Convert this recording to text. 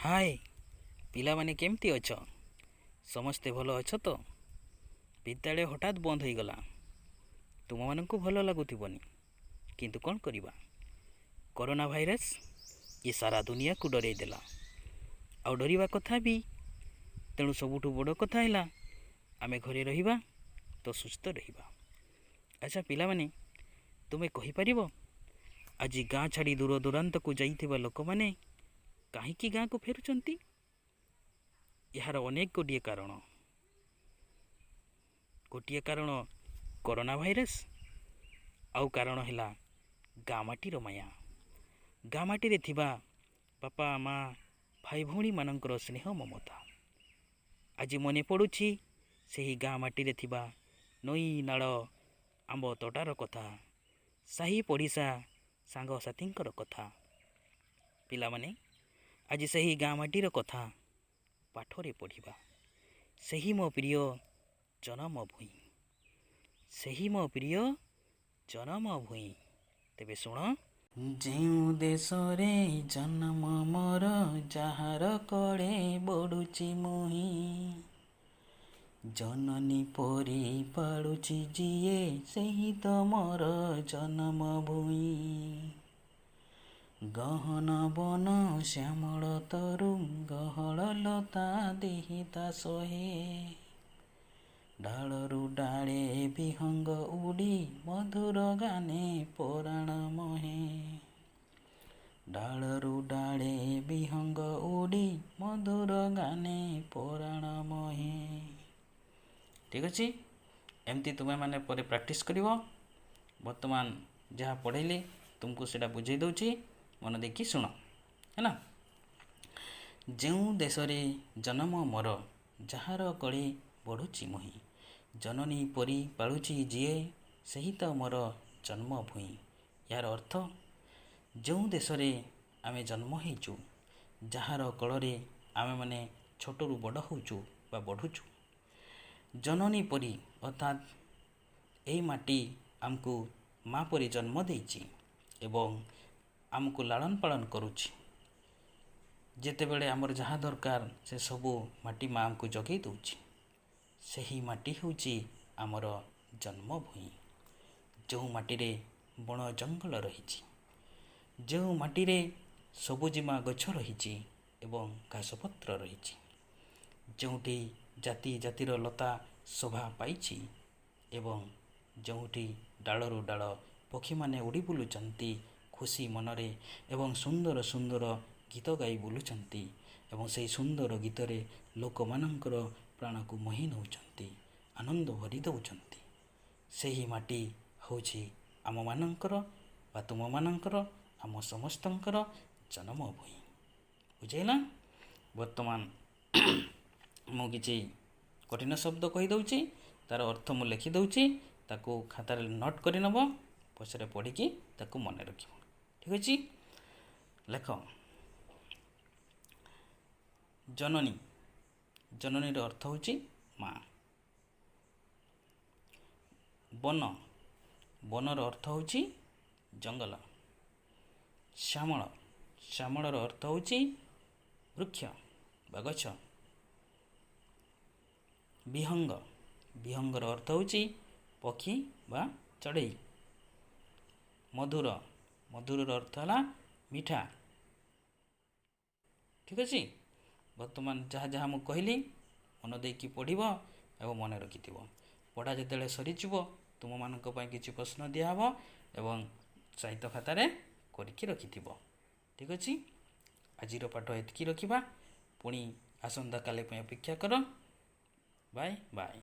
ହାଏ ପିଲାମାନେ, କେମିତି ଅଛ? ସମସ୍ତେ ଭଲ ଅଛ ତ? ବିଦ୍ୟାଳୟ ହଠାତ୍ ବନ୍ଦ ହୋଇଗଲା। ତୁମମାନଙ୍କୁ ଭଲ ଲାଗୁଥିବନି, କିନ୍ତୁ କ'ଣ କରିବା? କରୋନା ଭାଇରସ୍ ଏ ସାରା ଦୁନିଆକୁ ଡରେଇ ଦେଲା ଆଉ ଡରିବା କଥା ବି। ତେଣୁ ସବୁଠୁ ବଡ଼ କଥା ହେଲା, ଆମେ ଘରେ ରହିବା ତ ସୁସ୍ଥ ରହିବା। ଆଚ୍ଛା ପିଲାମାନେ, ତୁମେ କହିପାରିବ, ଆଜି ଗାଁ ଛାଡ଼ି ଦୂର ଦୂରାନ୍ତକୁ ଯାଇଥିବା ଲୋକମାନେ କାହିଁକି ଗାଁକୁ ଫେରୁଛନ୍ତି? ଏହାର ଅନେକ ଗୁଡ଼ିଏ କାରଣ। ଗୋଟିଏ କାରଣ କରୋନା ଭାଇରସ୍, ଆଉ କାରଣ ହେଲା ଗାଁ ମାଟିର ମାୟା, ଗାଁ ମାଟିରେ ଥିବା ବାପା, ମା, ଭାଇ, ଭଉଣୀମାନଙ୍କର ସ୍ନେହ ମମତା। ଆଜି ମନେ ପଡ଼ୁଛି ସେହି ଗାଁ ମାଟିରେ ଥିବା ନଈ, ନାଳ, ଆମ୍ବ ତୋଟାର କଥା, ସାହି ପଡ଼ିଶା, ସାଙ୍ଗସାଥୀଙ୍କର କଥା। ପିଲାମାନେ, ଆଜି ସେହି ଗାଁ ମାଟିର କଥା ପାଠରେ ପଢ଼ିବା। ସେହି ମୋ ପ୍ରିୟ ଜନମ ଭୂଇଁ, ସେହି ମୋ ପ୍ରିୟ ଜନମ ଭୂଇଁ। ତେବେ ଶୁଣ। ଯେଉଁ ଦେଶରେ ଜନ୍ମ ମୋର, ଯାହାର କୋଳେ ବଢ଼ୁଛି ମୁହିଁ, ଜନନୀ ପରି ପାଳୁଛି ଯିଏ, ସେହି ତ ମୋର ଜନମ ଭୂଇଁ। ଗହନ ବନ ଶ୍ୟାମଳ ତରୁ, ଗହଳ ଲତା ଦେହି ତା ସହେ, ଡାଳରୁ ଡାଳେ ବିହଙ୍ଗ ଉଡ଼ି ମଧୁର ଗାନେ ପରାଣ ମୋହେ। ଡାଳରୁ ଡାଳେ ବିହଙ୍ଗ ଉଡ଼ି ମଧୁର ଗାନେ ପରାଣ ମୋହେ। ଠିକ୍ ଅଛି, ଏମିତି ତୁମେମାନେ ପରେ ପ୍ରାକ୍ଟିସ୍ କରିବ। ବର୍ତ୍ତମାନ ଯାହା ପଢ଼େଇଲି ତୁମକୁ, ସେଇଟା ବୁଝେଇ ଦେଉଛି। ମନ ଦେଇକି ଶୁଣ, ହେଲା? ଯେଉଁ ଦେଶରେ ଜନମ ମୋର, ଯାହାର କୋଳେ ବଢ଼ୁଛି ମୁହିଁ, ଜନନୀ ପରି ପାଳୁଛି ଯିଏ, ସେହି ତ ମୋର ଜନ୍ମ ଭୂଇଁ। ଏହାର ଅର୍ଥ, ଯେଉଁ ଦେଶରେ ଆମେ ଜନ୍ମ ହେଇଛୁ, ଯାହାର କୋଳରେ ଆମେମାନେ ଛୋଟରୁ ବଡ଼ ହେଉଛୁ ବା ବଢ଼ୁଛୁ, ଜନନୀ ପରି, ଅର୍ଥାତ୍ ଏହି ମାଟି ଆମକୁ ମା ପରି ଜନ୍ମ ଦେଇଛି ଏବଂ ଆମକୁ ଲାଳନ ପାଳନ କରୁଛି। ଯେତେବେଳେ ଆମର ଯାହା ଦରକାର, ସେ ସବୁ ମାଟି ମା ଆମକୁ ଯୋଗାଇ ଦେଉଛି। ସେହି ମାଟି ହେଉଛି ଆମର ଜନ୍ମଭୂଇଁ। ଯେଉଁ ମାଟିରେ ବଣ ଜଙ୍ଗଲ ରହିଛି, ଯେଉଁ ମାଟିରେ ସବୁଜିମା ଗଛ ରହିଛି ଏବଂ ଘାସପତ୍ର ରହିଛି, ଯେଉଁଠି ଜାତି ଜାତିର ଲତା ଶୋଭା ପାଇଛି ଏବଂ ଯେଉଁଠି ଡାଳରୁ ଡାଳ ପକ୍ଷୀମାନେ ଉଡ଼ି ବୁଲୁଛନ୍ତି ଖୁସି ମନରେ ଏବଂ ସୁନ୍ଦର ସୁନ୍ଦର ଗୀତ ଗାଇ ବୁଲୁଛନ୍ତି ଏବଂ ସେହି ସୁନ୍ଦର ଗୀତରେ ଲୋକମାନଙ୍କର ପ୍ରାଣକୁ ମୋହି ନେଉଛନ୍ତି, ଆନନ୍ଦ ଭରି ଦେଉଛନ୍ତି, ସେହି ମାଟି ହେଉଛି ଆମମାନଙ୍କର ବା ତୁମମାନଙ୍କର, ଆମ ସମସ୍ତଙ୍କର ଜନ୍ମଭୂଇଁ। ବୁଝିହେଲା? ବର୍ତ୍ତମାନ ମୁଁ କିଛି କଠିନ ଶବ୍ଦ କହିଦେଉଛି, ତା'ର ଅର୍ଥ ମୁଁ ଲେଖିଦେଉଛି। ତାକୁ ଖାତାରେ ନୋଟ୍ କରିନେବ, ପଛରେ ପଢ଼ିକି ତାକୁ ମନେ ରଖିବ। ଠିକ୍ ଅଛି? ଲେଖ। ଜନନୀ। ଜନନୀର ଅର୍ଥ ହେଉଛି ମା। ବନ। ବନର ଅର୍ଥ ହେଉଛି ଜଙ୍ଗଲ। ଶ୍ୟାମଳ। ଶ୍ୟାମଳର ଅର୍ଥ ହେଉଛି ବୃକ୍ଷ ବା ଗଛ। ବିହଙ୍ଗ। ବିହଙ୍ଗର ଅର୍ଥ ହେଉଛି ପକ୍ଷୀ ବା ଚଢ଼େଇ। ମଧୁର। ମଧୁରର ଅର୍ଥ ହେଲା ମିଠା। ଠିକ୍ ଅଛି? ବର୍ତ୍ତମାନ ଯାହା ଯାହା ମୁଁ କହିଲି, ମନ ଦେଇକି ପଢ଼ିବ ଏବଂ ମନେ ରଖିଥିବ। ପଢ଼ା ଯେତେବେଳେ ସରିଯିବ, ତୁମମାନଙ୍କ ପାଇଁ କିଛି ପ୍ରଶ୍ନ ଦିଆହେବ ଏବଂ ସାହିତ୍ୟ ଖାତାରେ କରିକି ରଖିଥିବ। ଠିକ୍ ଅଛି? ଆଜିର ପାଠ ଏତିକି ରଖିବା। ପୁଣି ଆସନ୍ତାକାଲି ପାଇଁ ଅପେକ୍ଷା କର। Bye bye.